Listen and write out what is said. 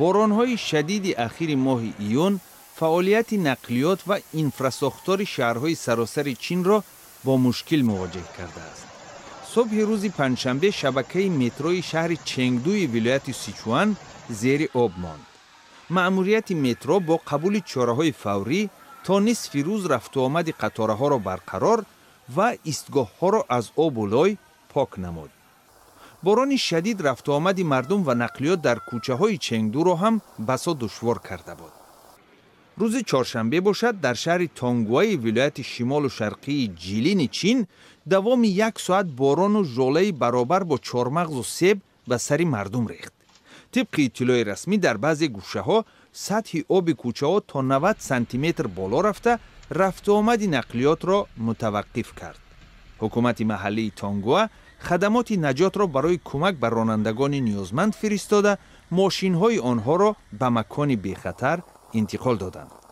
Боронҳои шадиди ахири моҳи июн фаъолияти нақлиёт ва инфрасохтори шаҳрҳои саросари Чинро бо мушкил мувоҷеҳ кардааст. Субҳи рӯзи панҷшанбе шабакаи метрои шаҳри Ченгдуи вилояти Сичуан зери об монд. Маъмурияти метро бо қабули чораҳои фаврӣ то нисфи рӯз рафтуомади қатораҳоро барқарор ва истгоҳҳоро аз обу лой пок намуд. Борони шадид рафтуомади мардум ва нақлиёт дар кӯчаҳои Ченгдуро ҳам басо душвор карда буд. Рӯзи чоршанбе бошад, дар шаҳри Тонгуаи вилояти шимолу шарқии Ҷилини Чин давоми як соат борону жолаи баробар бо чормағзу себ ба сари мардум рехт. Тибқи иттилои расмӣ, дар баъзе гӯшаҳо сатҳи оби кӯчаҳо то 90 сантиметр боло рафта, рафтуомади нақлиётро мутаваққиф кард. Ҳукумати маҳаллии Тонгуа хадамоти наҷотро барои кӯмак ба ронандагони ниёзманд фиристода, мошинҳои онҳоро ба макони бехатар интиқол доданд.